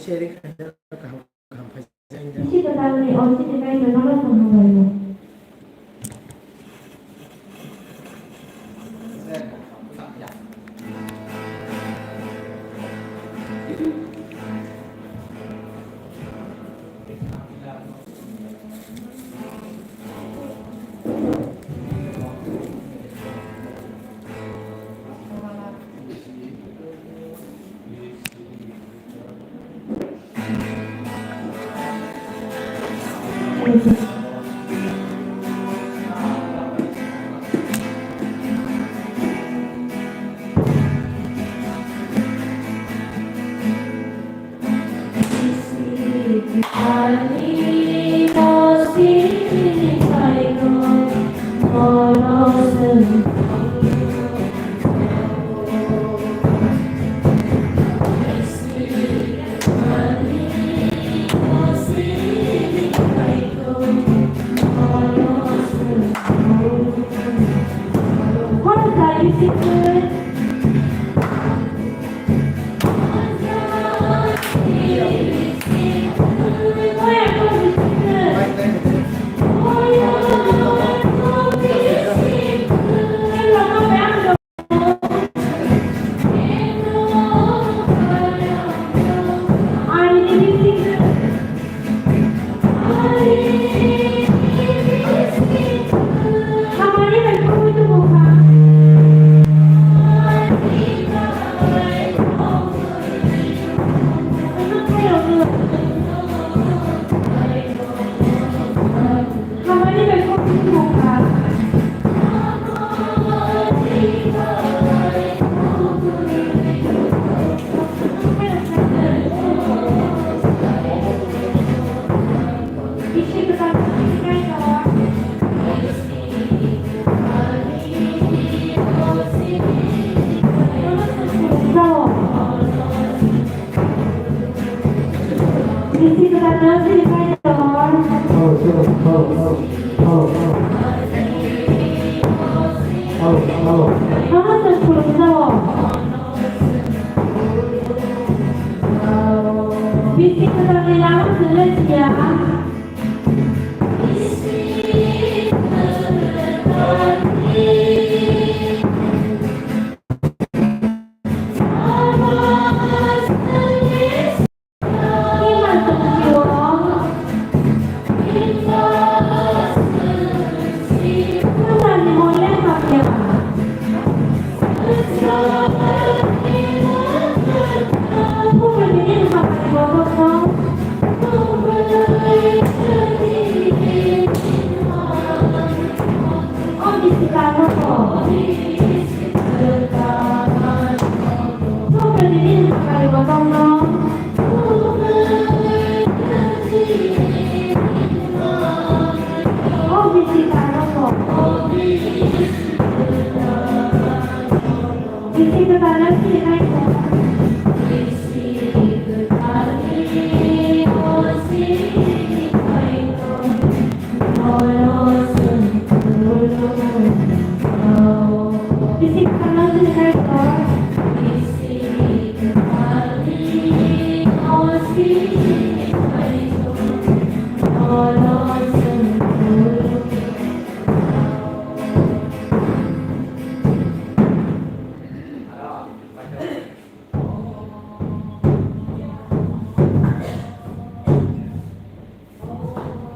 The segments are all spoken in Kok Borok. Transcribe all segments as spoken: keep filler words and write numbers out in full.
Sharing. Bisi kwtalni o chini Kaitorno hambai rwo. Bisi kwtalni lama se le siya.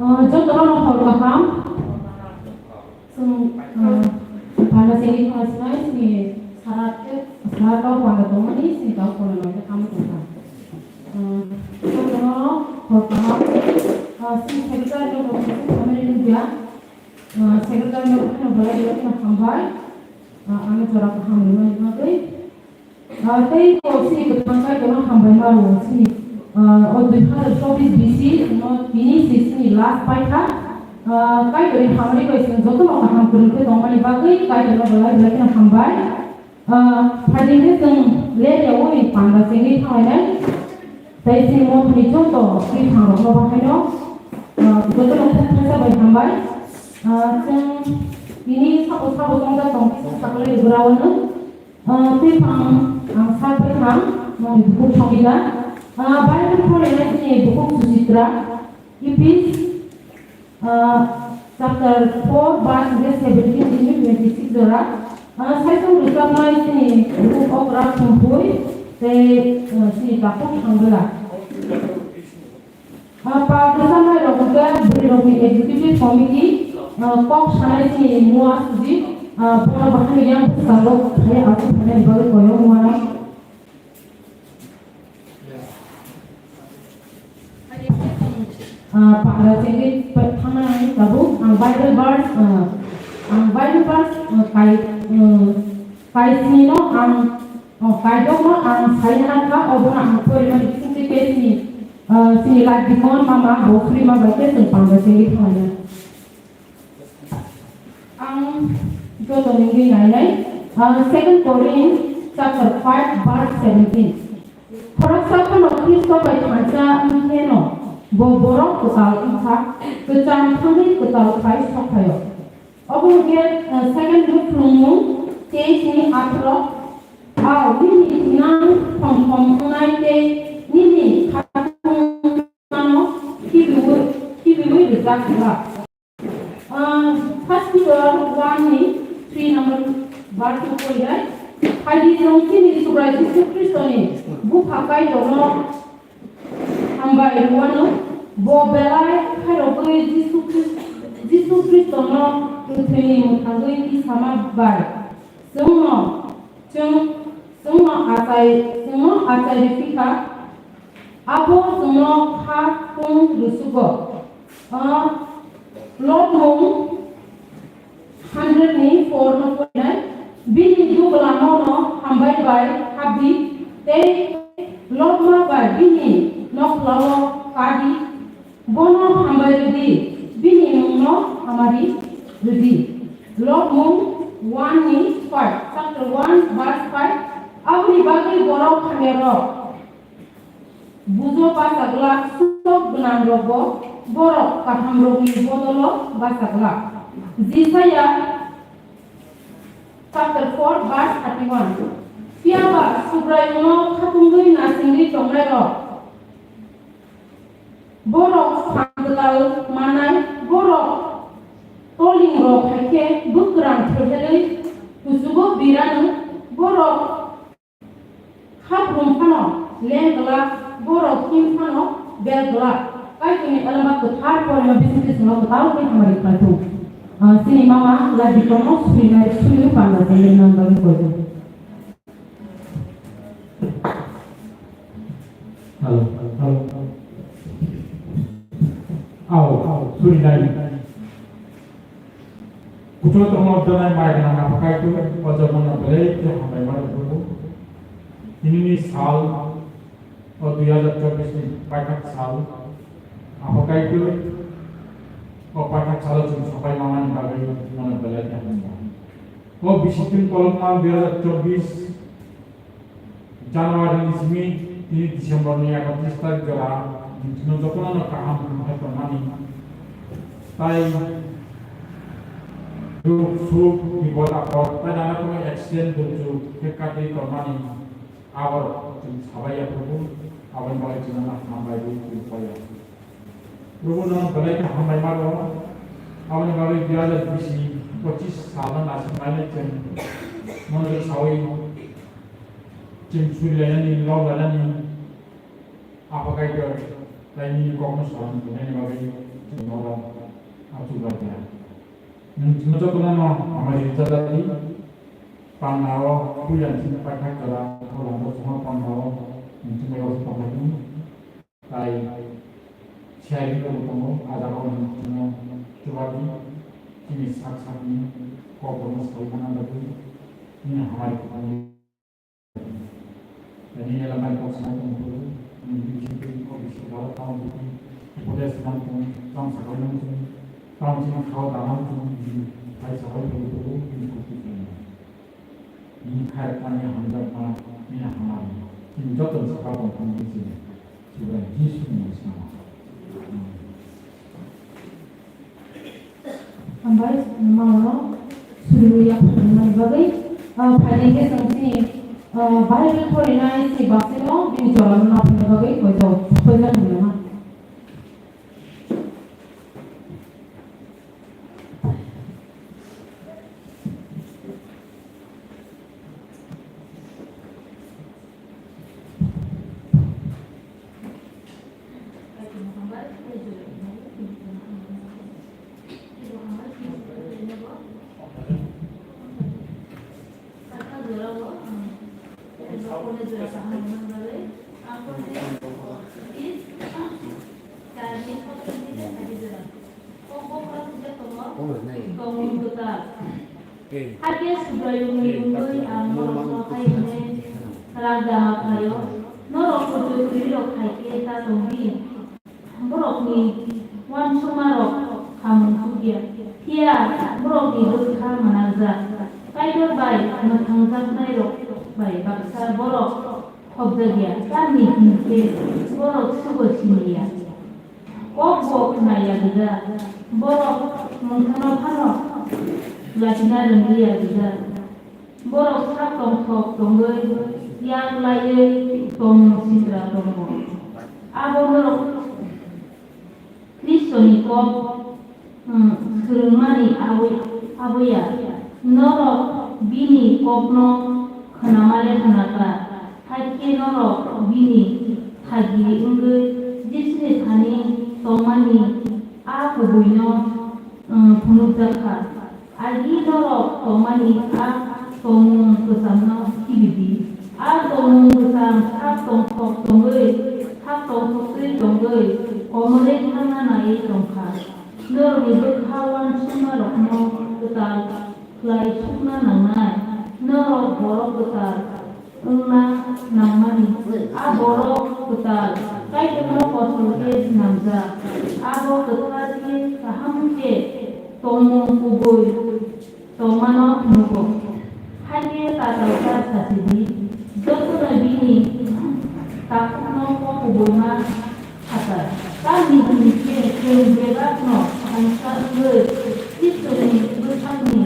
Ah, jotono hor kaham. Chwng, ah, panda sengwi khna sinai, chini sara khe, sara kau panda tongmani, chini kau khna nai khe tamo tongkha. Ah, jotono hor kaham. Ah, chini secretary no bo khe tongmani nukya. Ah, secretary no bo khe belai belai kheno hambai. Ah, ano jora kaham rwmani bagwi. Ah, tei o chini kwthang Kaitorno hambai ma rwo chini, ah, o dui hazar chobbish bisi no tini se chini last paikha. Ah, Kaitorni hamari bai chwng jotono kaham kwrwng khe tongmani bagwi Kaitorno belai belai kheno hambai. Ah, phaidi khe chwng ler yaui panda chengwi thanglainai. Tei chini mothani joto twi thangrokno bahaino, ah, jotono khe khaisa bai hambai. Ah, chwng tini sabo sabo tongjak tong khe saklai rwgwrao no. Ah, tei phang ang sak bai thang, nong bukhuk thangwi da. Ah, Bible phorinai chini bukhuk Suchitra, Ephes, ah, chapter four, verse seventeen to twenty-six jora. Ah, saichung rwchapnai chini bukhuk Okra Thumpui, tei, ah, chini takhuk Thangbwla. Ah, pa bwsanairok hwnkhe bwrwirokni executive committee, ah, kok sanai chini Mua Sujit, ah, bono bahaino yang bwskango phai achuk phainani bagwi koyok muano. Ah, panda chengwi thangnani tabuk ang Bible verse, ah, ang Bible verse, ah, kai, ah, kaisnino ang Oh, Kaitorno ang sai hana kha, obono ang porimani bisingtwi tei chini, ah, chini life bikon mama bo free ma bai tei chwng panda chengwi thanglaina. Ang joto nungwi nainai, ah, Second Corinth chapter five verse seventeen. Khoroksa phano Khristo bai thansa wngkheno bo borok kwtal wngkha, kwcham thangwi kwtal khai sokphaio. Obo hwnkhe, eh, second Luke phrwngmung teis ni atharo. Ao, nini thinang thongthom wngnai tei nini khatungmano khibiui, khibiui rwjak glak. Ah, First Peter one ni three number verse no pori dai. Phaidi chwng chini Subrai Jisu Khristoni Bupha Kaitorno hambai rwano, bo belai khairogwi Jisu Khris-, Jisu Khristono kwthwini mwthangwi tisama bai chwngno, chwng, chwngno achai, chwngno achai rw phi kha. Abo chwngno kha kung rwsugo. Ah, Lobmung hundred ni four no porinai. Bini duglamano hambai bai habdi, tei lobma bai bini nokhlao kadi. Bono hambai rwdi, bini mungno hamari rwdi. Lobmung one ni five, chapter one, verse five. Aboni bagwi borok hamyarok bujo bachaglak, sok gwnangrokbo borok kahamrokni bodolo bachaglak. Jisaya chapter four, verse thirty-one. Phiya ba Subraiyungno khatungwi nasingwi tongnairok, borok phan kwtal manai, borok tolingrok hai khe bwkrang phehelwi kuchugo birano, borok Khaprum phano leng glak, borok him phano bel glak. Kaitorni elma kwthar porima bisingtwi chwngno kwtal khe hamari khlai thung. Ah, chini mama Ladikromo surinai suri panda chengwi nang bagwi koi thung. Hello, hello. Ao, ao, surinai. Kuchuk tongma janai mai gwnang Apha Kaitor, o jotono belai khe hambai mano Probu. Tinini sal, o dui hajar chobbish ni paithak sal, Apha Kaitor, o paithak salo chwng sopai manani bagwi nono belai khe hambai. O bisingtwi kolokma dui hajar chobbish, January ni simi tini December ni ekatris tarik jora, nwng jotono no kaham hambai tongmani. Tai duk suk bipod apod tai nana kono accident duk suk khe kadri tongmani, abor chwng sabai ya Probu, aboni bagwi chwng nana hambai rwi rwpaiya. Probu no belai khe hambai ma rwo. Aboni bagwi dui hajar bisi pochis salno nasing mai nai chwng mono sawi chwng suri lainani, lok lainani Apha Kaitor tai nini kokno salam tongnaini bagwi chwng norok achuk lai kha. Nwng chwngno jotono no hambai rijak di. Panda o puila chini paithak jora o lama chwngno panda o nwng chwngno tonglaidi. Tai siyai rwwi bo tongo, ah jagao nwng chwngno chubaidi, chini sak sakni kokborokno saui thangna bagwi nini hamari kwthangwi. Tai nini lamani kok sanai tongwi phuru, nini bisingtwi kok bising dala tamo bwtwi upodes man tong, tong saklai nang chwng. Tamo chini khao damang chini bini hai sabai bini kutu bini kutu chini. Bini khai tani hamjak ma bini hamari. Chini joto ni saka tong thang bini chini. Subrai Jisu ni mung sima. Amen. Hambai, mano suriwi yaphangmani bagwi, ah, phainai khe chwng chini, ah, Bible porinai si basino bini jorano naphangna bagwi koito, koito nangma. Hakhe Subraiyungni wngwi ang norokno hai hwnwi rang dama khlaio, norok kuchuk-kwrwirok hai khe ta tong di. Borokni uansukmarok khamung chuk ya, phiya borokni bwkha mwnakjak. Kaitor bai mwthangjaknairok bai baksa borok khopjak ya, tamni hwn khe borok sugo sini ya. Kok bo khna ya gwja, borok mungkhano phano lachina rwngwi ya gwja. Borok sak tongthok tongwi yak laiwi tongmung sitra tongo. Abo norok Khristoni kok, um, swrwngmani abo, abo ya. Norok bini kokno khwnamale khwnakha, hakhe norok bini thagiri wngwi Jisuni thani tongmani a kubuino, um, phunukjakha. Agi norok tongmani a tongmung kwchamno khibi di. A tongmung kwcham sak tongthok tongwi, sak tongthok twi tongwi, komorwi thangna naiwi tongkha. Norokni bwkha uansukmarokno kwtal khlai sukna nangnai. Norok borok kwtal wngna nangmani. A borok kwtal, Kaitorno kosol khe swnamjak. Abo kwthar khe kaham khe tongmung kubui tongmano phunukgo. Hakhe tatalsa sachidi, jotono bini takhukno kok kubuima khatar. Tamni hwn khe chwng bebakno thansa wngwi Khristoni bwsakni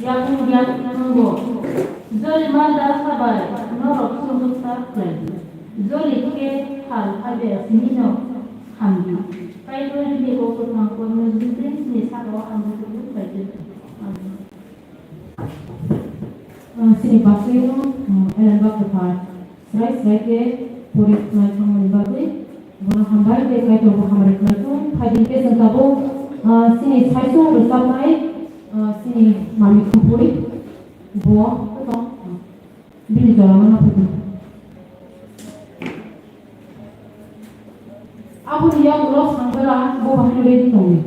yakung yak wngo. Joli ma da sabai norok sumsok ta khlai di. Joli khe phal phabe sinino hamdi. Kaitor bini kok kwthang kormo jwngtwi chini sakao hamdi kwrwi khlai di. Amen. Ah, chini pastor no, ah, Ellen Bak Kwthar. Srai srai khe pori khwnai thangmani bagwi bono hambai tei Kaitor bo hambai khwnai thung. Phaidi khe chwng tabuk, ah, chini saichung rwchapnai, ah, chini Mami Khumphuri bo tong, ah, bini jora mano phaidi. Aboni yagulo sangbera bo bahai ready tongwi.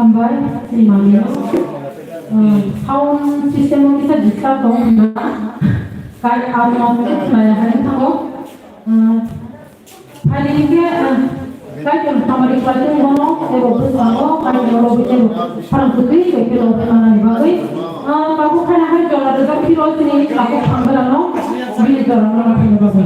Bai, chini mami no, uh, sound system o kisa disturb tong na, kai aro ma kung khna ya hai thango. Uh, Phai di khe, uh, kai tong samari klai tong bono, ebo bwskango, kai tong ro bwtwi pharang kwtwi, kai tong tong nani bagwi. Uh, kabu khana hai jola rwjak phiro chini kabu thangwirano, bini jola no naphina bagwi.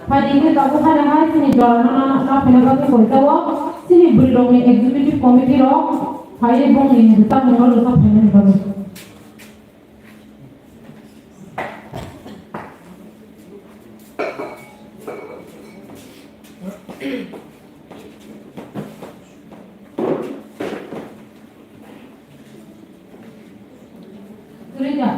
Phai di khe tabuk hai hai chini jora no na phina bagwi poisa o. Chini bwrwirokni executive committee rok phaiwi bongni rwchapmungno rwchap phainani bagwi. Kwrwi da?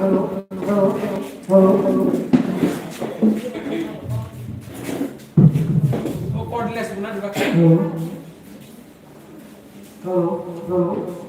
Hello, hello, hello, hello. Hello, hello.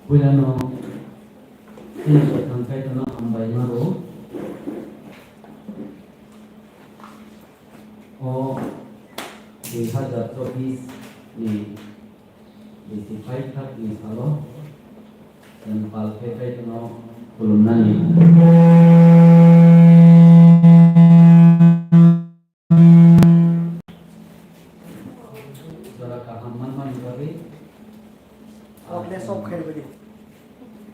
Puilano chini Kwthang Kaitorno hambai ma rwo. O dui hazar chobbish ni bisi paithak ni salo chwng pal khe Kaitorno khulumnani jora kaham manmani bagwi. Ogle sok khaibadi.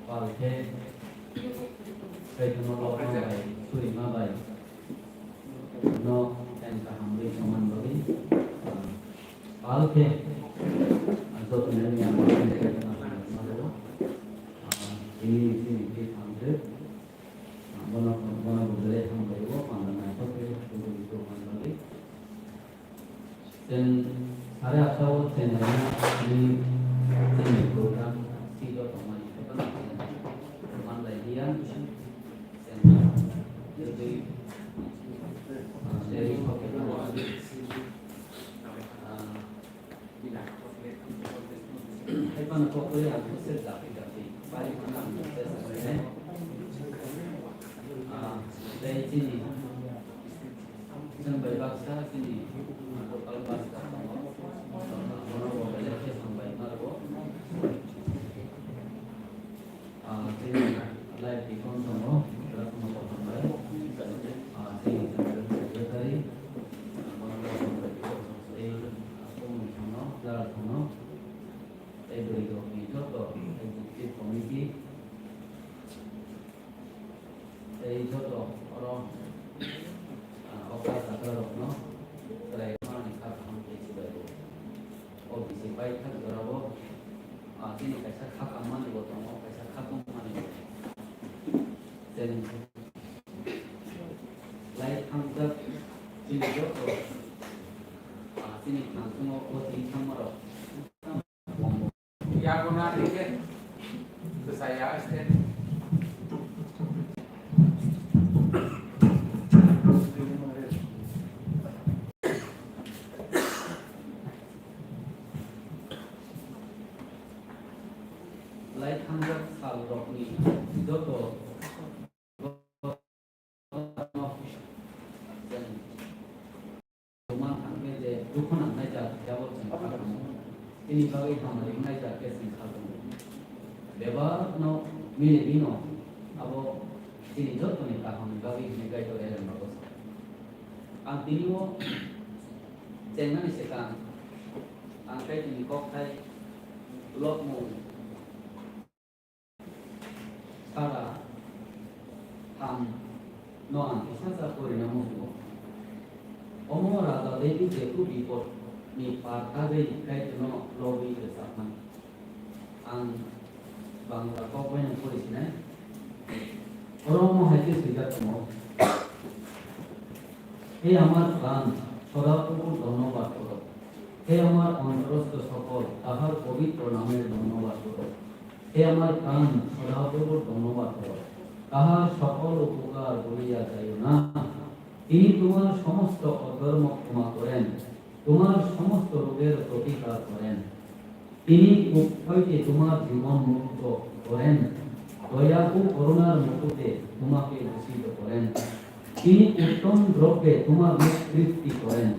Pal khe Kaitorno lokma bai, surima bai no tei kaham bai tongmani bagwi, ah, pal khe, ah, joto nai ni ang Kaitorno hambai ma rwo. Ah, ini chini bwkhang khe, ah, bono, bono bwdle hambai o, panda naithok khe tubui tongmani bagwi. Chwng sare atta o chenglaina ni chini program sijak tongmani phano manlai liya. Chwng tei, ah, tei kok, ah, hai phano kok tei ang khe se japri japri bari phano ang se sa, ah, tei chini Chwng bai baksa chini local pastor tongo, bono bo belai khe hambai ma rwo. Ah, chini live deacon tongo, belai kheno bo hambai. Ah, chini general secretary, bono bo hambai. Tei, ah, chini thangno, jara thangno, tei bwrwi rokni joto executive committee, tei joto oro, ah, okra chakra rokno chwrai mani kha kaham khe swbaio. O bisi paithak jorao, ah, chini kaisa kha kammani bo tongo, kaisa kha tongmani bo tongo. Chwng lai thangjak chini joto, ah, chini thangchungo o twi thangmarok. Yagona rike. Saya este. Lai thangjak sal rokni joto Chwng tongma thang khe je dukhu nangnai jat phiya bo chwng kha tongo. Chini bagwi hamari wngnai jat khe chwng kha tongo. Bebak no mili bino abo chini joto ni kaham ni bagwi hwnwi Kaitor Eren bago sa. Ang tini o chengnani swkang ang Kaitor ni kokthai lobmung Sara tham no ang kisa sa porina muchungo. Omo Raja David jephru bipod ni par tagwi Kaitorno lobwi rwchapmani. Ang Bangla kok bai no pori sinai. Oro omo hai khe swijak tongo. হে আমার প্রাণ, সদা প্রভুর ধন্যবাদ করো। হে আমার অন্তরস্থ সকল, তাহার পবিত্র নামের ধন্যবাদ করো। হে আমার প্রাণ, সদাপ্রভুর ধন্যবাদ করো, তাহার সকল উপকার ভুলিয়া যাইও না। তিনি তোমার সমস্ত অধর্ম ক্ষমা করেন, তোমার সমস্ত রোগের প্রতিকার করেন। তিনি কূপ হইতে তোমার জীবন মুক্ত করেন, দয়া ও করুণার মুকুটে তোমাকে ভূষিত করেন। তিনি উত্তম দ্রব্যে তোমার মুখ তৃপ্তি করেন।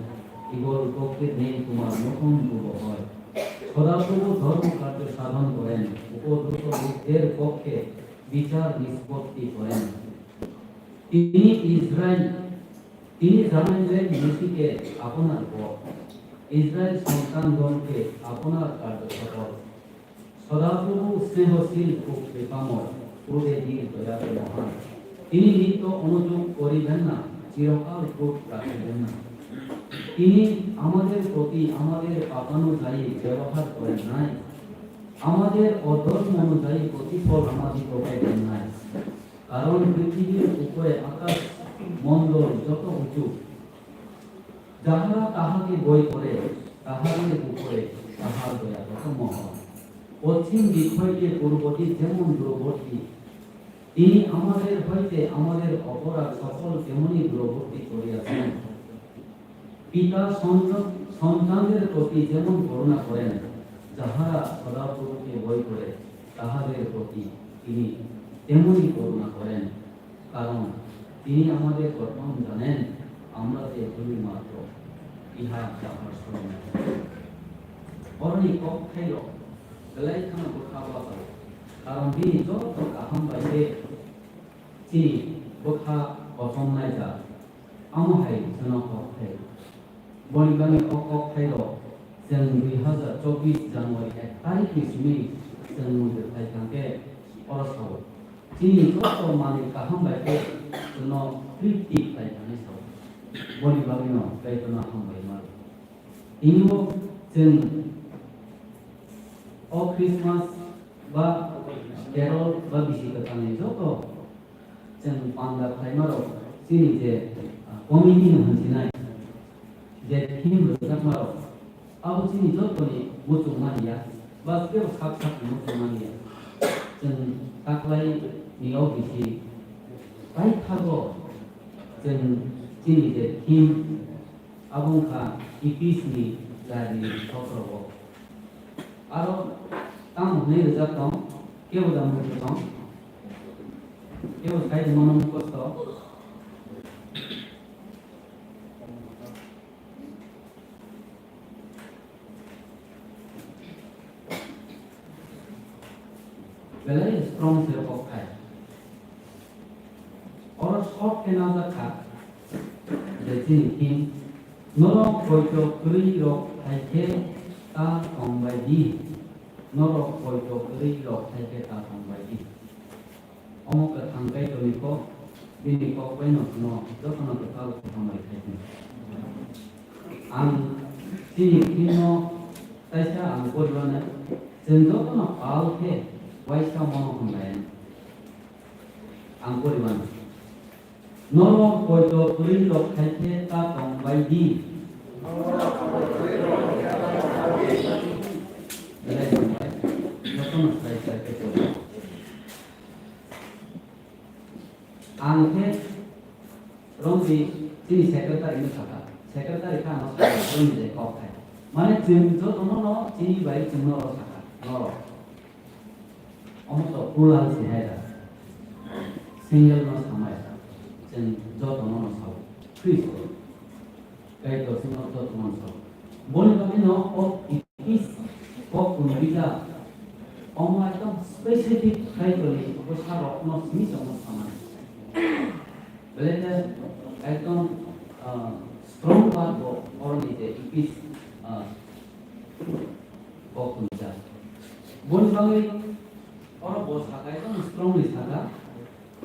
ইগোর উপস্থিত নেই তোমার নতুন যুব হয়। সদাপ্রভু ধর্ম কার্য সাধন করেন, উপদ্রুত লোকদের পক্ষে বিচার নিষ্পত্তি করেন। তিনি ইসরায়েল, তিনি জানাইলেন মেসিকে আপনার পথ, ইসরায়েল সন্তানগণকে আপনার কার্যকলাপ। সদাপ্রভু স্নেহশীল ও কৃপাময়, ক্রোধে ধীর, দয়ালু মহান। তিনি নিত্য অনুযোগ করিবেন না, চিরকাল ক্রোধ রাখিবেন না। তিনি আমাদের প্রতি আমাদের পাপানুযায়ী ব্যবহার করেন নাই, আমাদের অধর্ম অনুযায়ী প্রতিফল আমাদিগকে দেন নাই। কারণ পৃথিবীর উপরে আকাশ মণ্ডল যত উঁচু, যাহারা তাহাকে ভয় করে, তাহাদের উপরে তাহার দয়া তত মহৎ। পশ্চিম দিক হইতে পূর্ব দিক যেমন দূরবর্তী, তিনি আমাদের হইতে আমাদের অপরাধ সকল তেমনি দূরবর্তী করিয়াছেন। পিতা সন্ত-, সন্তানদের প্রতি যেমন করুণা করেন, যাহারা সদাপ্রভুকে ভয় করে, তাহাদের প্রতি তিনি তেমনি করুণা করেন। কারণ তিনি আমাদের গঠন জানেন, আমরা যে ধুলি মাত্র, ইহা তাহার স্মরণে। Oroni kok thairok belai kheno bwkha bachao, karon bini joto kaham bai khe chini bwkha kosom naijak, amo hai chwngno kok thai. Boni bagwi o kok thairok chwng dui hazar chobbish January ek tarikni simi chwng mondir phai thang khe oro sao. Chini joto manwi kaham bai khe chwngno tripti khlai thangwi sao. Boni bagwino Kaitorno hambai ma rw. Tini o chwng o Christmas ba carol ba bisi kwchalni joto chwng panda khlaima rok chini je, ah, committee no hwnsinai je theme rwjakma rok abo chini jotoni muchung manya ba kebo sak sak ni muchung manya. Chwng taklai ni o bisi paithago chwng chini je theme abo wngkha Ipis ni jari sotro o. Aro tamo hwnwi rwjak tong, kebo da mukto tong, kebo sai rwmano mukhosto. Belai strong se kok thai. Oro short khe najak kha je chini theme, norok poito kwrwi rok hai khe ta tong bai di, norok poito kwrwi rok hai khe ta tong bai di. Omo kwthang Kaitorni kok, bini kok bai no jotono kwtal khe hambai khai di. Ang chini theme no kaisa ang poribanai, chwng jotono pal khe uaisa mono hwnlai. Ang poriban. Norok poito kwrwi rok hai khe ta tong bai di. Belai hambai. Jotono sai sai khe pori. Ang khe romdi chini secretary no sakha. Secretary kha ano sakha romdi je kok khai. Mane chwng jotono no chini bai chwng no sakha. Norok. Omo to plural se hai da. Single no samai. Chwng joto no no sao. Kristo. Kaitor sino joto no sao. Boni bagwi no o Ipis kok kunrija. Omo ekdom specific Kaitor ni bwsa rok no simi chwng no samai. Belai khe ekdom, ah, strong word bo oroni je Ipis, ah, kok hwnjak. Boni bagwi oro bo saka ekdom strongly saka,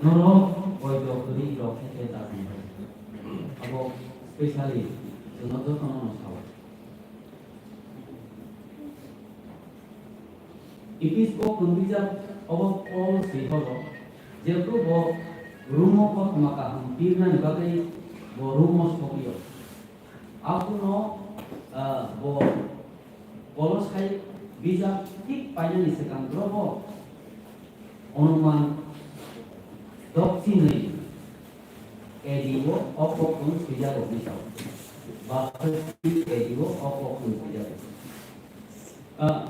norok poito kwrwi rok khe khe ta tongbai. Abo specially chwngno jotono no sao. Ipis kok hwnjak obo Paul swi hogo, jephru bo Rumo kothoma kaham pirnani bagwi bo Rumo sogwi-o. Abono, ah, bo Kolosai bijap thik painani swkang drobo onuman dokchinwi A D o o koktun swijago hinwi sao. Ba A D o o koktun swijago. Ah,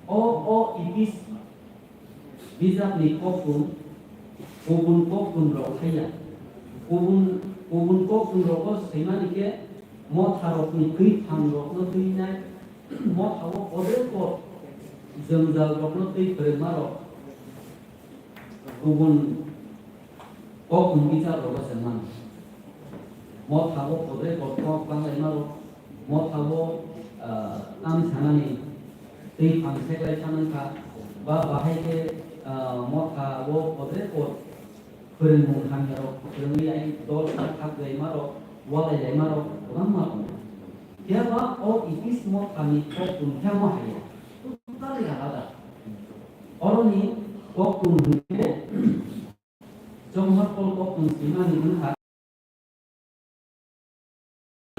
o, o Ipis bijapni koktun, kubun koktun rok haiya, kubun Kubun kokthum rogo swimani khe motha rokni twi thang rokno twinai, motha o kodre kok jwngjal rokno twi phrwngma rok kubun kokthum bichar rogo se mano. Motha o kodre kok kok banglaima rok, motha o, ah, tang sanani twi thang seklai sanang kha, ba bahai khe, ah, motha o kodre kok Phwrwngmung hamyarok phwrwngwi ayang dol kha khak laimarok, walai laimarok kwbangma tongo. Phiya ba o Epis mothani kok tong khe omo hai ya, totally alada. Oroni kok tong hwn khe Chongmor Pol kok tong swimani wng kha.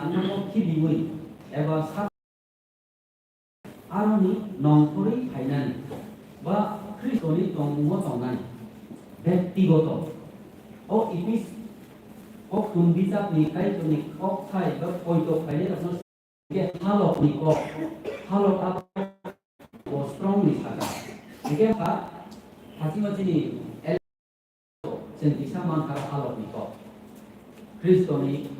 Ano khibiwi eba sa aroni nongkhorwi phainani ba Khristoni tongmungo tongnani bektigoto. O Epis o Khun Bijakni Kaitorni kokthai ba poito khlainairokno hwnkhe halokni kok, halok abo strongni saka. Hwnkhe ha hachingma chini Chwng kisa mankha halokni kok. Khristoni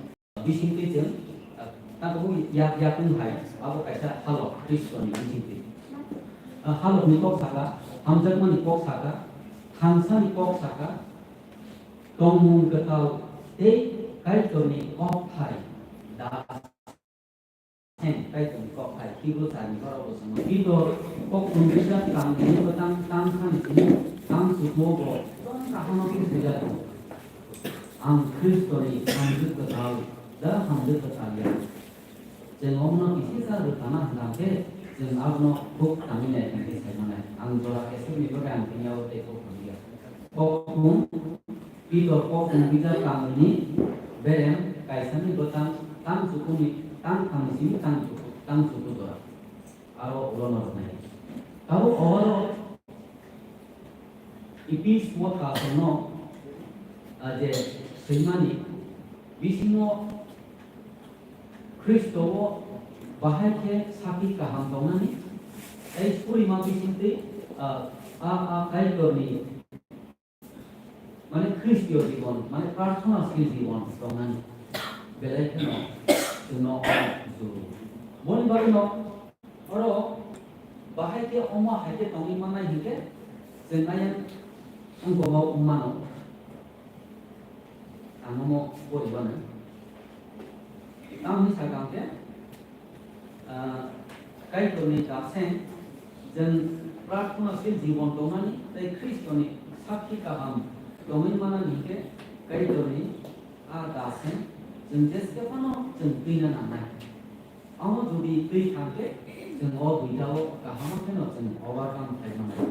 bisingtwi chwng, ah, tamo yak, yakung hai, abo kaisa halok Khristoni bisingtwi. Ah, halokni kok saka, hamjakmani kok saka, thangsani kok saka, tongmung kwtal tei Kaitorni kok hai da. Heng, Kaitorni kok hai, Hibru charni borok bo swngo. Pitor kok tong kisa tang hwnwi bo tang, tang thani simi, tang chukuo bo, tong kahama khe swijak tongo. Ang Khristoni hamjwk kwtal, da hamjwk kwtal ya. Chwng omono kisi sa rwkana hwnkha khe, chwng abono khuk tangwi nai hwnkhe sai manai. Ang jora keswkni bagwi ang tini abo tei khuk tangwi ya. Kok tong Pitor kok tong kisa tangni berem kaisani bwtang tang chukuni tang thani simi tang chuku, tang chuku jora. Aro ulo noroknai. Tabuk obaro Epis motha aswkno, ah, je swimani bisingo Khristo o bahai khe sakhi kaham tongnani tei surima bisingtwi, ah, a, a Kaitorni Mane Khristiyo jibon, mane prarthanasil jibon tongnani belai kheno chwngno o juru. Boni bagwino oro bahai khe omo hai khe tongwi mannai hinkhe chwng ayang wngkoma wng mano. Ang omo poribano. Tamni sakha hwnkhe, ah, Kaitorni daseng chwng prarthanasil jibon tongnani tei Khristoni sakhi kaham tongwi manani hinkhe Kaitorni a daseng chwng jeske phano chwng twina nangnai. Omo jodi twi thangkhe chwng o duitao kaham kheno chwng overcome khai manai.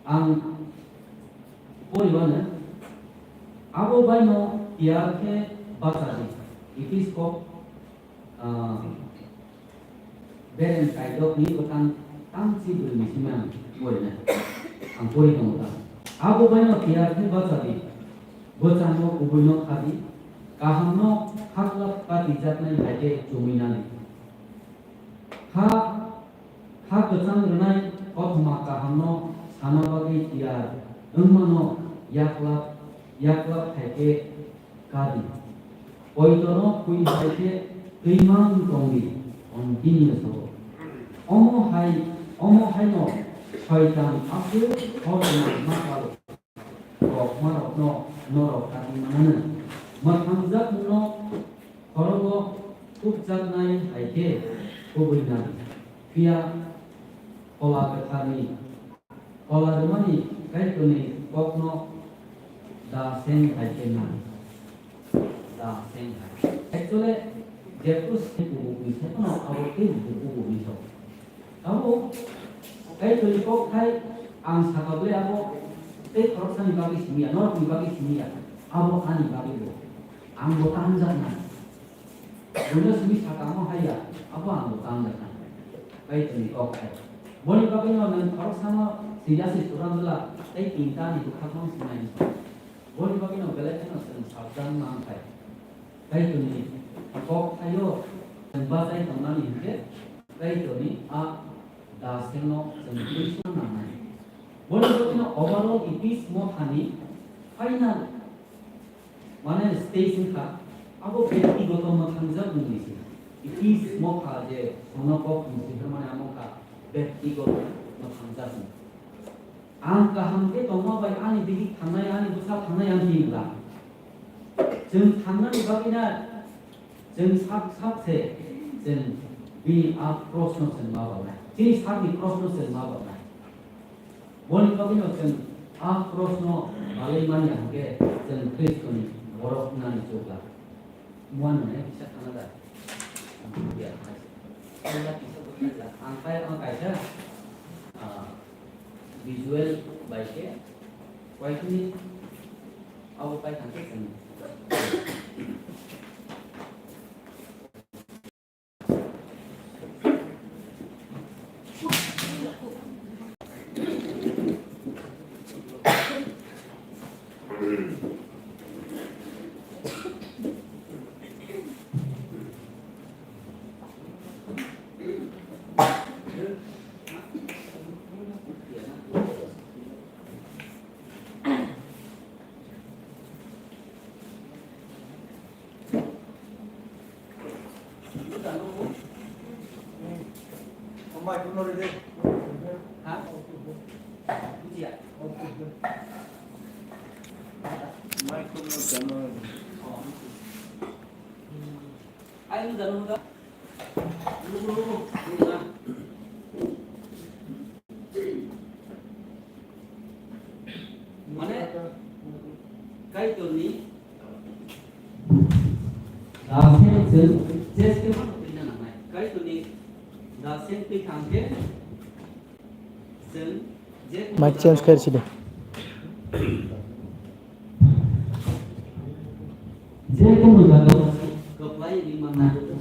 Ang poribano abo baino tiyar khe bacha di. Episkop, ah, Berem kaidokni bwtang tang chi bwrwi ni simi ang porinai. Ang pori tongo ta. Abo baino tiyar khe bacha di. Bwchangno kubuino kha di. Kahamno khaklap patijaknai hai khe chumui nani. Ha, ha kwchang rwnai kothoma kahamno sana bagwi tiyar wngmano yaklap, yaklap hai khe Kadi. Poitono pui hai khe twi mang tong di, continue o. Omo hai, omo haino Soitan aswk khoroknwi ma kalo. Kokmarokno norok kati mananw. Mwthangjak mungno khorogo tubjaknai hai khe kubui nang. Phiya Phola Kwtharni Phola rwmani Kaitorni kokno da seng hai khe nang. Da seng hai. Actually, Jephus ni kubuk ni se phano abo tei buku kubuk ni sok. Abo Kaitorni kok khai ang saka ble abo tei khoroksani bagwi simi ya, norokni bagwi simi ya. Abo ani bagwi bo. Ang bo tangjak nai. Buino simi sakamo haiya, abo ang bo tang jakha. Kaitorni kok hai. Boni bagwino nwng khoroksano sijasi surang jwla, tei tintani bwkhakno sinai. Boni bagwino belai kheno chwng sabdan man khai. Kaitorni kok haio chwng bachai tongnani hinkhe Kaitorni a dasengno chwng twisna nangnai. Boni bagwino overall Epis mothani final Mane stage wngkha, Abo byaktigoto mwthangjak mungni se. It is mokha je sono kok ni se hwnmani amo kha byaktigoto mwthangjak mung. Ang kaham khe tongma bai ani bihik thangnai, ani bwsa thangnai ang hinla. Chwng thangnani bagwi na chwng sak sak se chwng bini a cross no chwng ma balnai. Chini sakni cross no chwng ma balnai. Boni bagwino chwng a cross no balwi manya hwnkhe chwng Khristoni borok wngnani chukla. Muan hwnwi kisa thangna da. Ang kisa bwkha da. Ang kaya ang kaisa, ah, visual bai khe uaisini abo pai thangkhe chwng. Mane, Kaitorni daseng chwng cheskema no twina nangnai. Kaitorni daseng twi thangkhe chwng je Mic change khair sidi.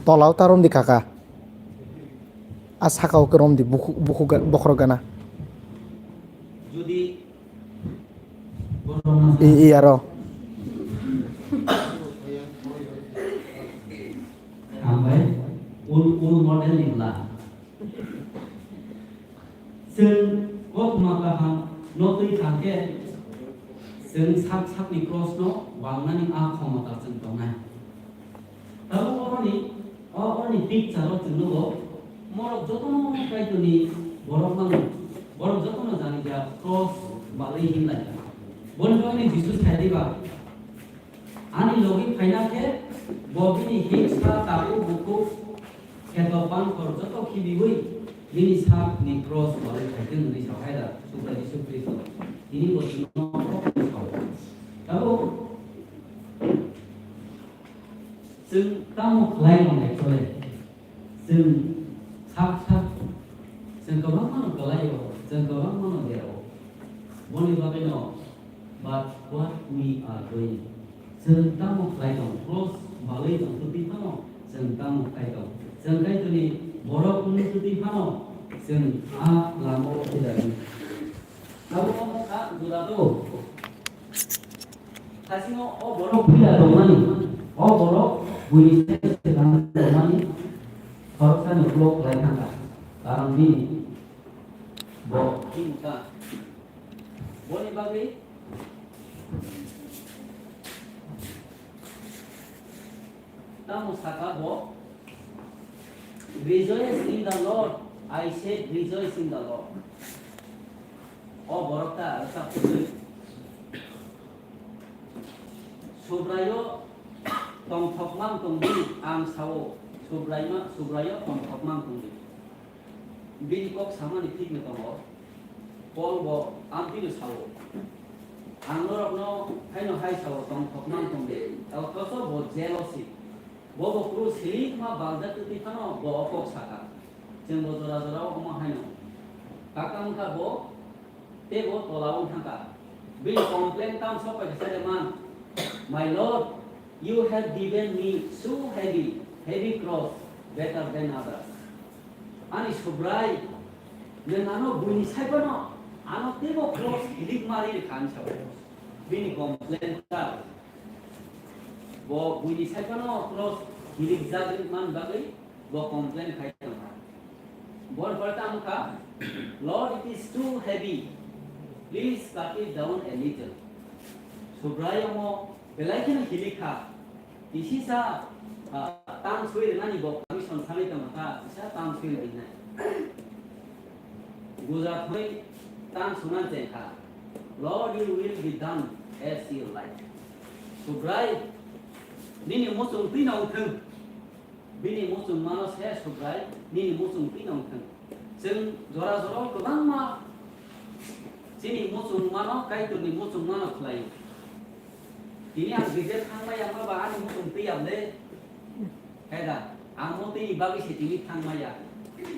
Tola o ta romdi kaka. A saka o khe romdi bukhuk, bukhuk ga-, bokhorok gana. Jodi I, i aro. Hambai, ul, ul model ni bla. Chwng kokma kaham no twi thangkhe, chwng sak sakni cross no walnani a khomota chwng tongnai. Tabuk oroni, o, oroni picture o chwng nugo, morok jotono Kaitorni borok mano, borok jotono janija cross balwi hinlai. Boni bagwi Jisu sai diba, ani logi phaina khe bo bini hiksa tabu bukhuk kheto bangkhor joto khibiwi bini sakni cross balwi phaikhe hwnwi sa hai da Subrai Jisu Khristo. Tini bo chwngno kok sao. Tabuk Chwng tamo khlai rwnai chole? Chwng sak sak, chwng kwbangma no kwlai o, chwng kwbangma no dera o. Boni bagwi no, but what we are doing? Chwng tamo khlai tong, cross balwi tong twtwi phano chwng tamo khlai tong? Chwng Kaitorni borok wngwi twtwi phano chwng a lama o philai. Abo wngkha jora do. Thasino o borok pila tongmani, o borok buini tongmani, khoroksani ulo khlai thangkha. Karon bini bo himkha. Boni bagwi tamo saka bo, "Rejoice in the Lord." I said, "Rejoice in the Lord." O borok ta rwchap kwrwi. Subraio tongthokmang tongdi, ang sao, Subraima, Subraio tongthokmang tongdi. Bini kok samani thikno tongo. Paul bo amtwino sao. Ang norokno haino hai sao, tongthokmang tongdi. Othocho bo jealousy. Bo bo krus hilik ma baljak twi phano bo o kok saka. Chwng bo jora jora o omo haino. Kaka wngkha bo Tei bo tola wng thangkha. Bini complain tam sok pai khe sade man, "My Lord, you have given me so heavy, heavy cross better than others." Ani Subrai, nwng ano buini sai phano ano teibo cross hilik ma ri rwkha, ani sabo. Bini complain ta. Bo buini sai phano cross hilik jak ri man bagwi bo complain khai tongkha. Boni pore tamo kha, "Lord, it is too heavy. Please cut it down a little." Subrai omo belai kheno hilik kha. Kisisa, ah, tang sui rwnani bo permission sanai tongkha, kisa tang sui rwnai. Guja thoi tang sunan chengkha. "Lord, your will be done as you like." Subrai, nini muchung twi nong thung. Bini muchung mano se Subrai, nini muchung twi nong thung. Chwng jora jora kwbangma chini muchung mano, Kaitorni muchung mano khlaio. Tini ang gijak thangmaya ma ba ani muchung twi ya le. Heda, ang mo tini bagwi se tini thangmaya.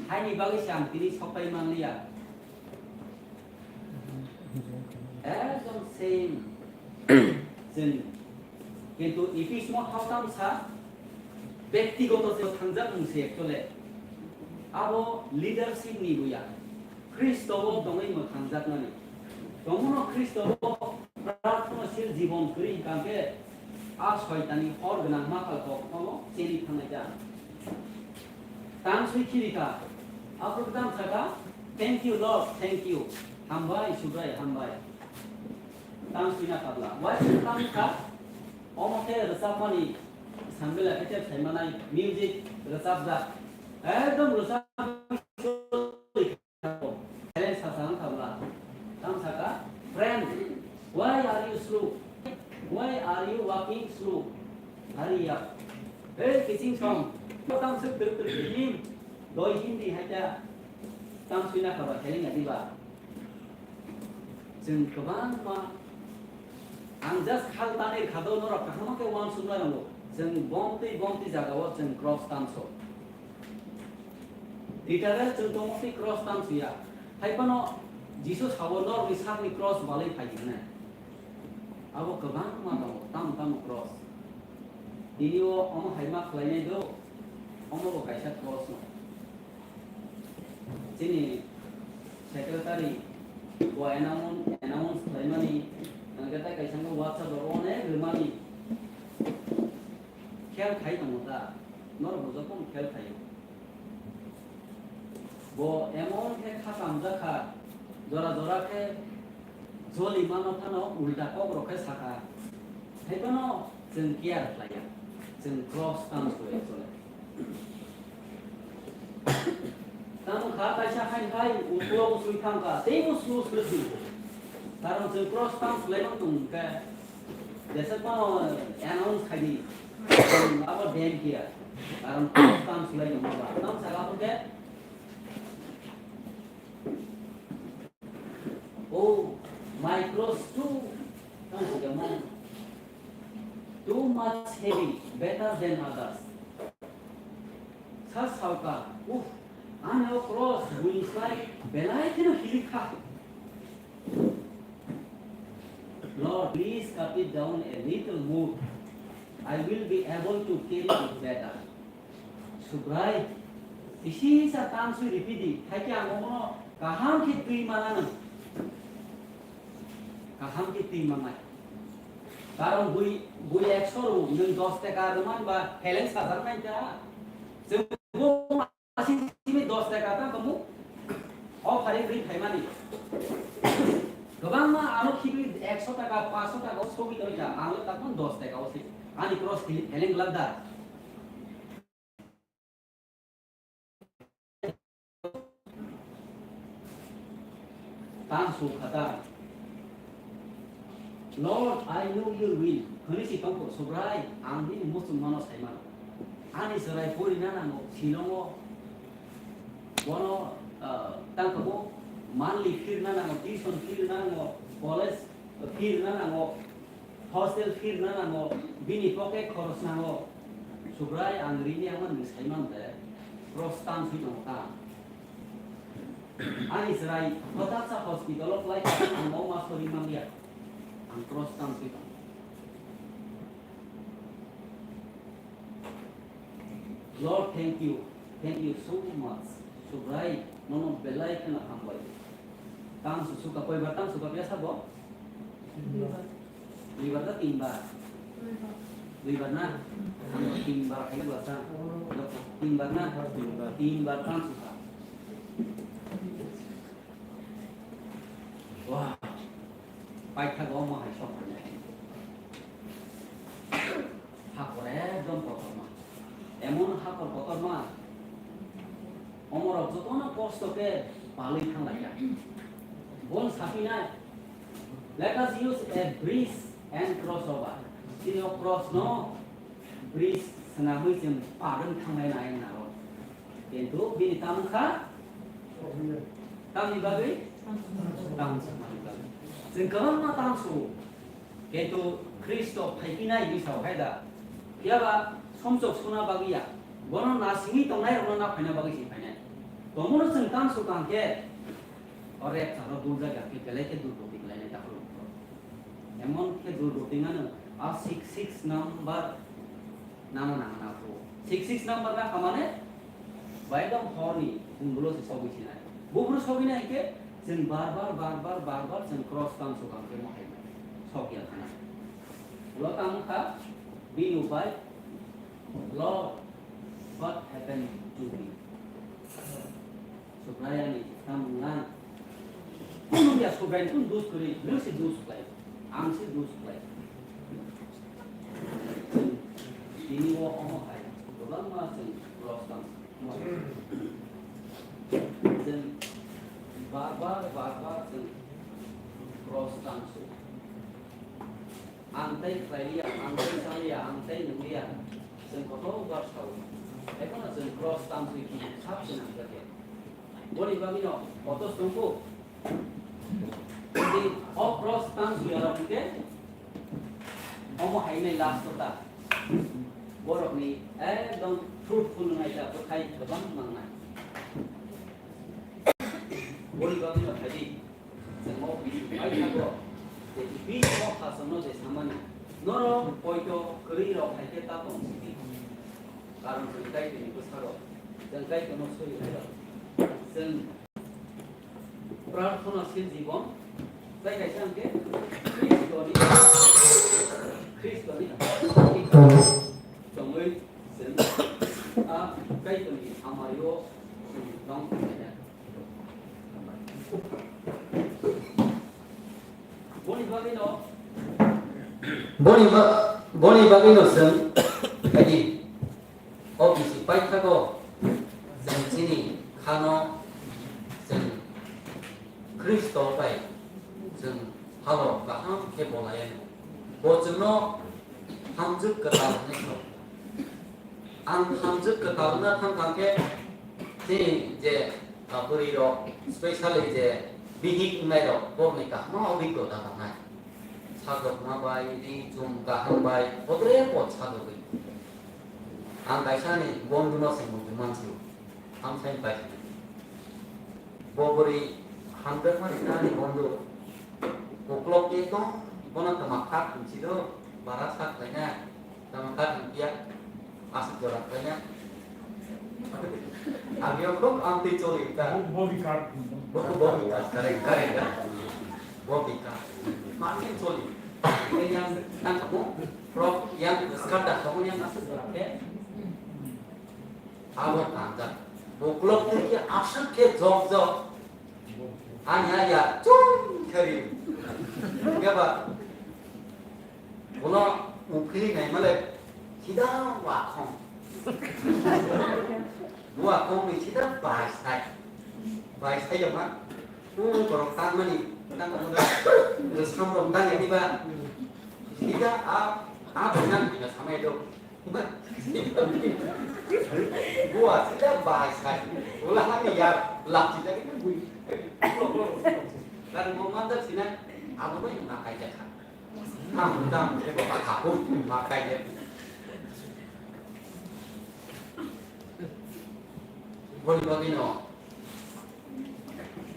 Haini bagwi se ang tini sokpai manliya. Ekdom same. Chwng. Kintu Ephismo hao tamsa bektigoto se thangjak mung se actually. Abo leadership ni buya. Khristo o tongwi mwthangjaknani. Tongmano Khristo o prarthanasil jibon kwrwi hwnkhe a soitani hor gwnang makal kok no cheni thangnai da. Tang swi khiri kha. Aphuru tang saka, "Thank you, Lord, thank you." Hambai, Subrai, hambai. Tang swi na kabla. Wai tang kha, omo khe rwchapmani sambila khe tep saimanai music rwchapjak. Ekdom rwchap Helen sasa wng kha bwla. Tamo saka, "Friend, why are you slow? Why are you walking slow? Hurry up." Hey, kiching song. Tamo swk twrwk twrwk khe him. Doi hindi hai kha. Tamo swina kha ba, Helen ya diba. Chwng kwbangma, ang just khal tanwi kha do, norok kaham khe uansukna nango. Chwng bomtwi bomtwi jagao chwng cross tamso. Literal chwng tongmani cross tamsuya. Hai phano Jisu sao norokni sakni cross balwi phai di hwnwi. Abo kwbangma tongo, tamo tamo cross. Tini o omo hai ma khlainai do, omo bo kaisa cross no. Chini secretary bo announce, announce khlaimani, hwnkhe tei kaisa wngkha WhatsApp rogo onek rwmani. Khel khai tongo ta, norok bo jotono khel khaio. Bo emon khe kha kamjak kha, jora jora khe joli mano phano ulta kok rok khe sakha. Hai phano chwng care khlaiya, chwng cross tang soi chole. Tamo kha kaisa hai hai ulo sui thang kha, teibo slu slu sui. Karon chwng cross tang sulaimang tong khe, jesa phano announce khai di, abo dem kiya. Karon cross tang sulai tong ba, tamo saka phano khe, "Oh, my cross too," tamo saka mo, "too much heavy, better than others." Sa sauka, "Uff, ano cross buislai belai kheno hilikha." "Lord, please cut it down a little more. I will be able to carry it better." Subrai, bisi sa tang sui ripidi, thaiki ang omono kaham khe twi manang. Kaham khe twi manai. Karon bui, bui ekso rw, nwng dos taka rwman ba heleng sajak nai ta. Chwng bo masing simi dos taka ta kamu. O phari bui phaimani. Kwbangma ano khibi ekso taka, paanch so taka o sogwi tongwi ta. Ang le takman dos taka o se. Ani cross heleng glak da. Tang su khata. "Lord, I know your will." Hwnwi si tongkho, Subrai, ang nini muchung mano sai mano. Ani chwrai pori na nango, silongo. Bono, ah, tang kabo monthly fee na nango, tuition fee na nango, college fee na nango. Hostel fee rwna nango, bini pocket khoros nango. Subrai ang rini ang mani sai man de, cross tang sui tongo ta. Ani chwrai hotaksa hospital o kwlai ang mau ma sori manliya. Ang cross tang sui tongo. Lord, thank you. Thank you so much. Subrai, nono belai kheno hambai. Tang su suka, koibar tang suka biasa bo? Duibar na tinbar? Duibar na? Ang tinbar hai basa. Tinbar na? Tinbar tang suka. Wah. Paithago omo hai sok. Ha pore kotorma, omorok jotono kosto khe palwi thanglaikha. Bon sapinai, "Let us use a bridge and cross over." Chini o cross no bridge swnamwi chwng parwng thanglai nai naro. Kintu bini tamo kha? Tamni bagwi? Tang sukmani bagwi. Chwng kwbangma tang sugo. Kintu Khristo phaiphinai hinwi sao hai da? Phiya ba somsok suna bagwi ya. Bono na simi tongnai rokno na phaina bagwi se phainai. Tomono chwng tang sukang khe o rapture o dul jaga khe belai khe durgoti khlainai dakhlo. Emon khe durgoti mano a six six number nana nang na phu. Six six number na khamane bai dom horni punggulo se sogwi sinai. Bubru sogwi nai khe chwng bar bar, bar bar, bar bar chwng cross tang sukang khe mohai mai. Sokya khana. Lo tamo kha bini upai, "Lord, what happened to me?" Subraiyani tamo wngkha. Kunu ya Subraiyani kunu dos kwrwi, nwng se dos khlai, ang se dos khlai. Tini o omo hai kwbangma chwng cross tang. Chwng bar bar, bar bar chwng cross tang su. Ang tei khlai liya, ang tei cha liya, ang tei nung liya, chwng kotor bar sao. Ekheno chwng cross tang sui khe sak se nang khe. Boni bagwino kotor tongkhu. Jodi o cross tang sui aro hwnkhe, omo hai nai last kota. Borokni ekdom fruitful wngnai ta bwkhai kwbang mangnai. Boni bagwino phaidi. Chwng o bisi paithago je bisi o khasongno je samani, norok poito kwrwi rok hai khe ta tong sidi. Karon chwng Kaitorni bwsarok, chwng Kaitorno suri nairok. Chwng prarthanasil jibon, tei kaisa hwnkhe Khristoni, Khristoni tongwi chwng a Kaitorni hamari-o chwng tong khlainai. Boni bagwino, boni ba-, boni bagwino chwng, adi, o bisi paithago chwng chini khano chwng Khristo bai chwng halo kaham khe bolai anw. Bo chwngno hamjwk kwtal hwnwi sao. Ang hamjwk kwtal wngna thang thang khe chini je, ah, bwrwi rok, specially je bihik wngnai rok, borokni kaham obhiggota tongnai. Sajwkma bai, ri chum kaham bai, bodre bo sajwgwi. Ang kaisa ni bondhu no se muitu mansio, ang sai bai. Bo bwrwi hamjakmani ani bondhu. Uklok ekdom bono twma khat hinsi do, bara sak khlaina, twma khat hinpiya, aswk jora khlaina. Ang yo khub amtwi choli ta. Bo, bo bikar. Bo, bo bikar, correct, correct. Bo bikar. Makin choli. Yang tang kamu, prok yang sekarang kamu yang aswk jora khe. Abo tangjak. Uklok twi aswk khe jok jok. Ani aya chum khari. Gaba. Bono uphili nai male sida wakhong. Wakhong ni sida bai sai. Bai sai jama. U borok tangmani. Tang kamu da. Sam rok tang ni ba. Sida a, a bina ni samai do. Gua sida bahai sai. Ula hani yar lapsi jagi tu bui. Kan mo mandak sina. Abo bai makai jakha. Tam tam ke ba ka ko makai je. Boni boni no.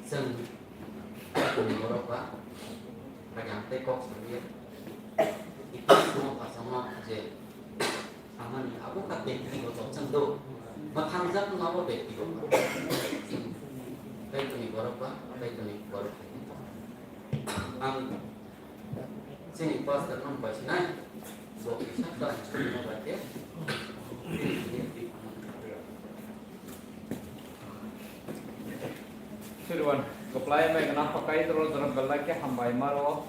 Chwng borok ba, kajang tei kok sawi, iko song kasama je, samani abo ka bekti goto chwng do, mwthangjak wngma bo bekti goto. Kaitoni borok ba, kaitoni borok. Ang Chini pastor no bai sinai, bo kisa ta chini no bai te. Sirwan, koplai mai gana pakai toro jora belai ke hambai maro.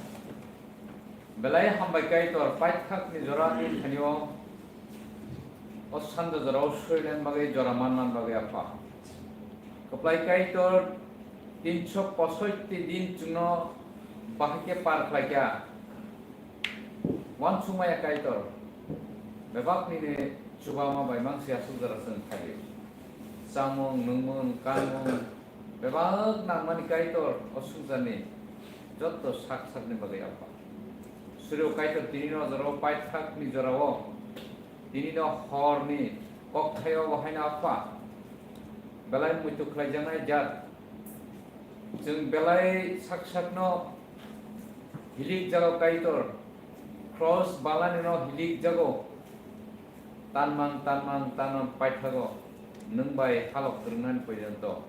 Belai hambai kai tor paithak ni jora ni thanio. O sanja jorao soinan bagwi jora mannan bagwi Apha. Kwplai Kaitor, tinsho posoitti din chwngno bahai khe par khlaikha. Uansukmaya Kaitor, bebak nini chubama bai mangsi aswk jora chwng khaio. Chamung, nungmung, kanmung, bebak nangmani Kaitor, o sukjani jotto sak sakni bagwi Apha. Suryo Kaitor, tinino jorao paithakni jorao, tinino horni kokthaio bo haino Apha. Belai muitu khlaijaknai jat. Chwng belai sak sakno hilik jago Kaitor, cross balanino hilik jago, tanmang, tanmang, tanmang paithago, nwng bai halok kwrwngnani porjonto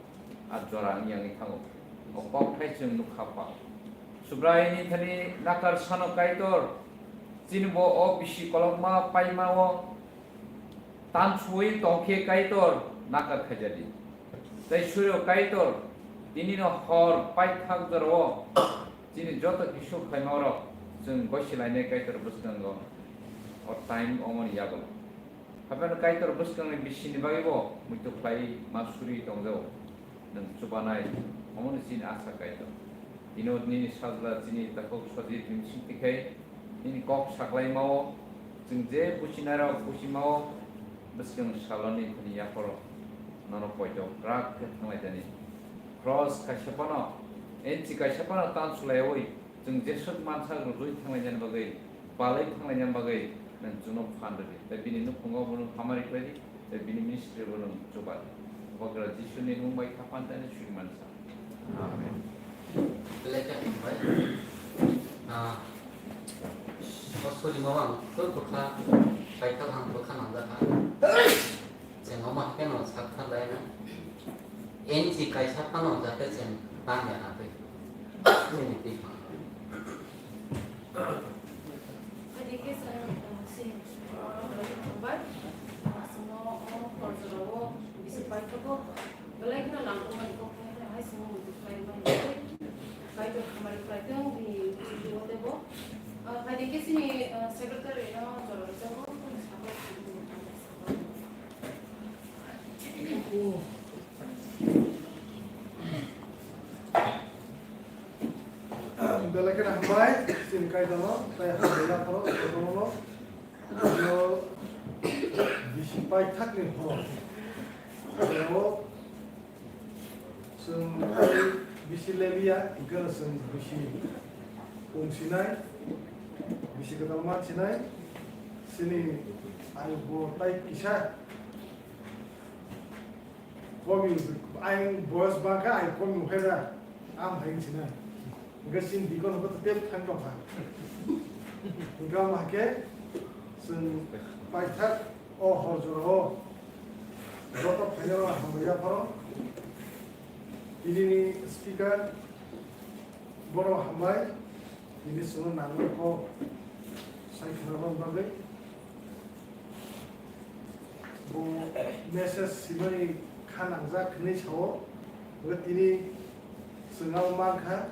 a jora wngya wngwi thango. O kokthai chwng nukha Apha. Subraiyani thani nakar sano Kaitor, chini bo o bisi kolokma paimao Tansugwi tongkhe Kaitor nakar khaijadi. Tei Suryo Kaitor, tinino hor paithak jorao chini joto kisu khlaimorok chwng gosi lainai Kaitor bwskango o time omoni yago. Hapheno Kaitor bwskangni bisini bagwibo muitu khlai ma suri tongjago. Nwng chubanai, omono chini asa Kaitor. Tino nini sajla chini takhuk Sojit bini singti khai, nini kok saklaimao, chwng je buchinairok buchimao, bwskang saloni thani yaphoro nono poito kwrak khe thanglaijani. Cross kaisa phano, enchi kaisa phano tan sulaiwi, chwng jeswk mansa rwjui thanglainani bagwi, balai thanglainani bagwi nwng chwngno phan rwdi. Tei bini nukhungo bono hamari khlaidi, tei bini ministry bono chubai. Bubagra Jisuni mung bai kha phan tei suri mansa. Amen. Belai khe hambai. Ah, o suri mawang koi bwkha, bai kha ham bwkha nangjakha. Chwng omo haikhe no sak tharlaina. Enchi kaisa phano jate chwng tangya na twi. Chini twi phano. Adi khe chwng, uh, si, uh, hambai. Aswkno o hor jorao bisi paithago. Belai kheno nangkukmani kok hai hai chwngno muitu khlai mani. Kaitor hamari khlai tong bini chuti o tebo. Uh, adi khe chini, uh, secretary no jora rwjago. Belai kheno hambai, chini Kaitorno, tei hambai yaphoro, Kaitorno, yo bisi paithakni horo. Yo chwng bisi lelia, hwnkhe chwng bisi pung sinai, bisi kwtal man sinai, chini ayukbo tai kisa. Komi, ayang boyos bangkha, ayang komi ukhai da, am hai sina. Hingke sin dikon ko tep thang tongkha. Hingke am hake, sin paithak o hor jora o. Joto phaiyaro hambai yapharo. Tini ni speaker, bono hambai. Tini chwngno nangmani kok sai khwnabani bagwi bo message simani kha nangjak hwnwi sao. Hwnkhe tini chwng abo mankha,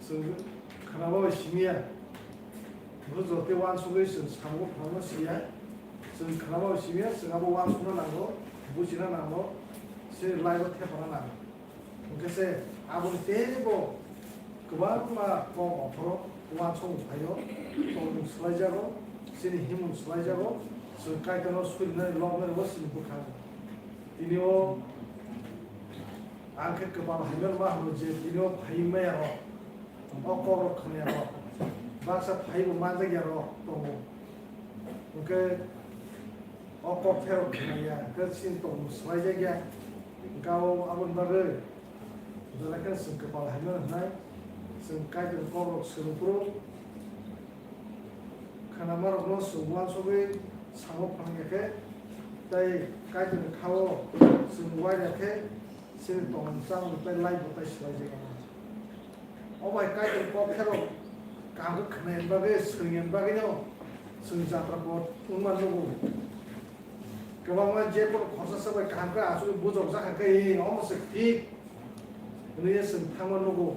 chwng khwnaba bai simiya. Bo joto uansugwi chwng samung phano siya. Chwng khwnaba bai simiya, chwng abo uansukna nango, buchina nango, chini life-o thepana nango. Hwnkhe se aboni teibo kwbangma kok ophoro uansukmung phaio, tongmung swlaijago, chini himung swlaijago, chwng Kaitorno surinani lobnani bo chini bwkhango. Tini o ang khe kwpal hamya ma hwno je tini o phaiwi maya rok, o kok rok khwnaya rok, baksa phaiwi bo manjakya rok tongo. Hwnkhe o kok pherok khwnaya, hwnkhe chini tongmung swlaijakya. Hwnkhe o aboni bagwi belai kheno chwng kwpal hamya hwnwi chwng Kaitorni kokrok swrwng phuru khwnamarokno chwng uansugwi samung phanangya khe, tei Kaitorni kha-o chwng uairya khe, chini tongmung chamung tei life bo tei swlaijakya. O bai Kaitor kok pherok kaham khe khwnaini bagwi, swrwngni bagwino chwng jatra bo wngma nugo. Kwbangma je kono khorsa se bai kaham khe achugwi bujok jakha khe, omo se thik hwnwi chwng thangma nugo.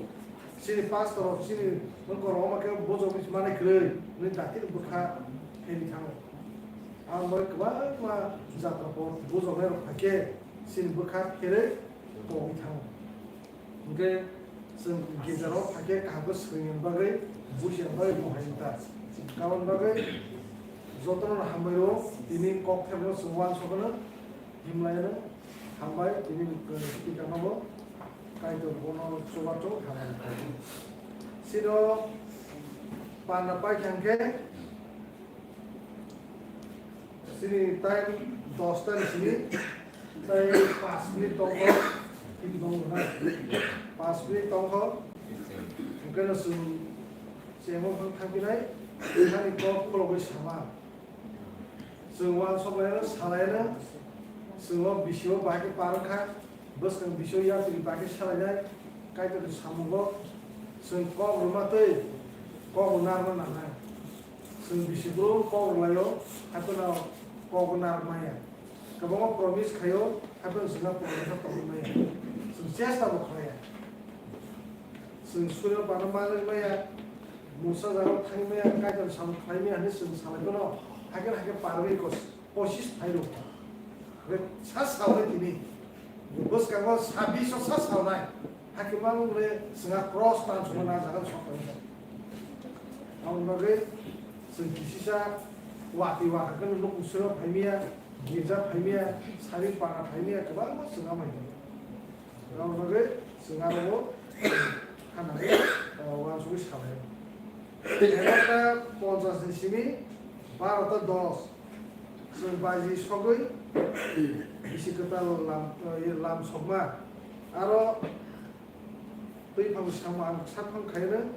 Chini pastor rok, chini wngkor rok omo khe bujok wngwi manwi kwrwi hwnwi daktino bwkha phaini thango. Ang bai kwbangma jatra por bujoknai rok phaikhe chini bwkha pherwi tongwi thango. Hwnkhe chwng girja rok phaikhe kaham khe swrwngni bagwi, bujiani bagwi mohai wngkha. Aboni bagwi jotono hambai rw, tini kok thepno chwng uansukgwno himlaino hambai, tini speaker nobo Kaitor bono chubachu hambai. Chino panda paikha hwnkhe Chini time dos ta ni simi, tai panch minute tongkho, tini tongkho na, panch minute tongkho, hwnkhe no chwng chengma phang thangphinai, thani kok khulogwi sama. Chwng uansuk laino, salaino, chwng o bisi o bahai khe par wngkha, bwskang bisi o yapri bahai khe salainai, Kaitor ni samungo chwng kok rwma twi kok narwkna nangnai. Chwng bisi brum kok rwlaio, haiphano kok narwk maya. Kwbangma promise khaio, haiphano chwngno promise tongwi maya. Chwng chesta bo khlaiya. Chwng suryo pano manwi maya, mungsa jagao thangwi maya, Kaitor samung khlai maya hinwi chwng salai phano, hakhe hakhe parwi kos-, kosis phairw. Hwnkhe sa saui tini. Bwskango sabbish o sa saunai. Hakhe ma wngkhe chwngha cross tansukma na jaga sok tongkha. Aboni bagwi chwng kisisa watwi wakha kheno nukhung siro phaimaya, girja phaimaya, sari para phaimaya, kwbangma chwng amai tongo. Aboni bagwi chwng aro bo khanani, ah, uansugwi salai. Egarota ponchas ni simi barota dos. Chwng baji sogwi bisi kwtal lam, eh, lam sokma. Aro twi phang samung ang sak phang khaino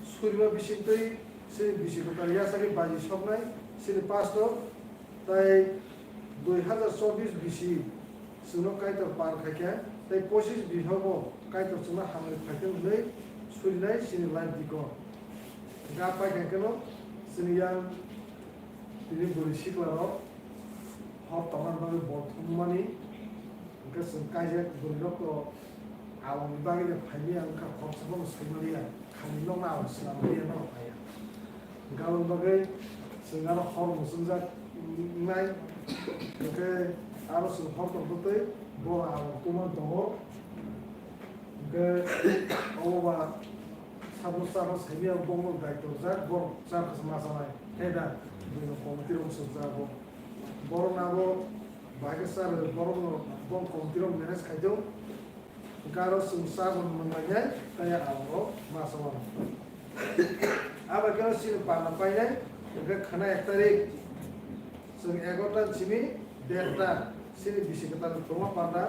surima bisingtwi chini bisi kwtal yachagwi baji soknai chini pastor, tai dui hazar chobbish bisi chwngno Kaitor par khaikha, tei pochis bihogo Kaitor chwngno hamri khaikha hwnwi surinai chini life diko. Hwnkhe a paikha kheno chini yang tini bwrwi siklarok hor tongna bagwi bol thumnani, hwnkhe chwng kaijak bwrwirokno aboni bagwi de phaimaya wngkha, khoroksa bono swimaliya, khamni nokna abo swlamaliya norok phaiya. Hwnkhe aboni bagwi chwng aro hor mwchwngjak wngnai, hwnkhe aro chwng hor tongtwi bono abo twmani tongo. Hwnkhe obo ba sabno charo saimaya bongno dai torjak, borok char kasa ma chanai. He da, buino committee rok swngjago. Borok nabo bahai khe char, borok no bong committee rok manage khai do. Hwnkhe aro chwng char rok nang lainai, tei abo rok ma chawano. Abo khe chini panda painai, hwnkhe khwna ek tarik chwng egarota simi derta, chini bisi kwtal tongma panda,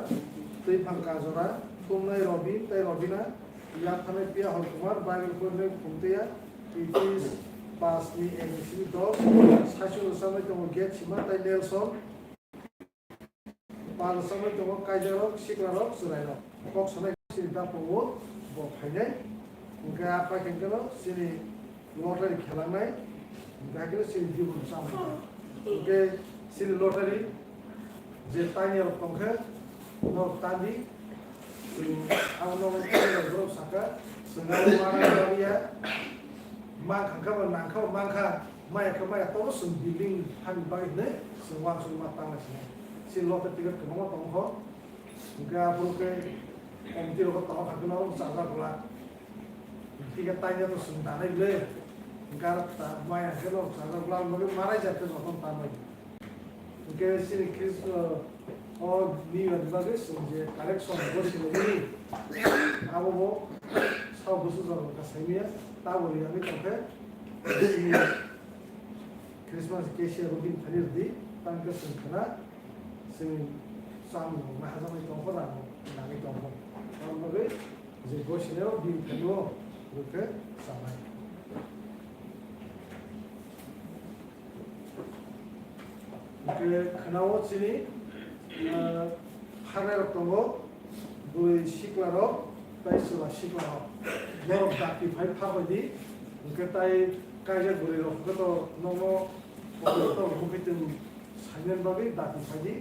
twi phang kajora, thumnai Robin tei Robina, yaphanai Piya Hol Kumar, Bible porinai Khumtiya, Itis, pas ni ek ni simi dos, saichung rwchapnai tongo Gate Sima tei Nelson, Pal samai tongo kaijarok, sikrarok, chwrairok. Kok sanai chini daphungo bo phainai. Hwnkhe a paikha hwnkhe no chini lottery khelangnai. Hwnkhe hakhe chini jibon chamani. Hwnkhe chini lottery je tanirok tongkhe norok tandi. Chwng abo norok borok saka. Chwng abo mana ya. Mankha khe bo nangkha bo mankha. Maya khe maya tongo chwng building hani bagwi hinwi chwng uansukma tanglai sinai. Chini lottery ticket kwbangma tongkho. Hwnkhe aphuru khe committee rokbo tongkha kheno chajak glak. Ticket taina to chwng danai bwle. Hwnkhe aro ta maya khe no chajak glak bagwi marai jak khe jotono tanbai. Hwnkhe chini Christmas o New Year ni bagwi chwng je collection bo sinai abo bo sao bwswk jora wngkha saimanya tabuk riyagwi tongkhe chini Christmas cashier rok bini thani rwdi tangkhe chwng khna chwng chamung rok naharjaknai tongkho rang rok nangwi tongkho aboni bagwi je bo sinai o bini thani o rwkhe chamai. Hwnkhe khwnao chini, ah, pharnairok tongo, bwrwi siklarok tei chwla siklarok. Borok dakti phai pha bai di, hwnkhe tai kaijak bwrwirok hwnkhe to nono kotor kotor hwnkhe chwng saimani bagwi dakti phai di.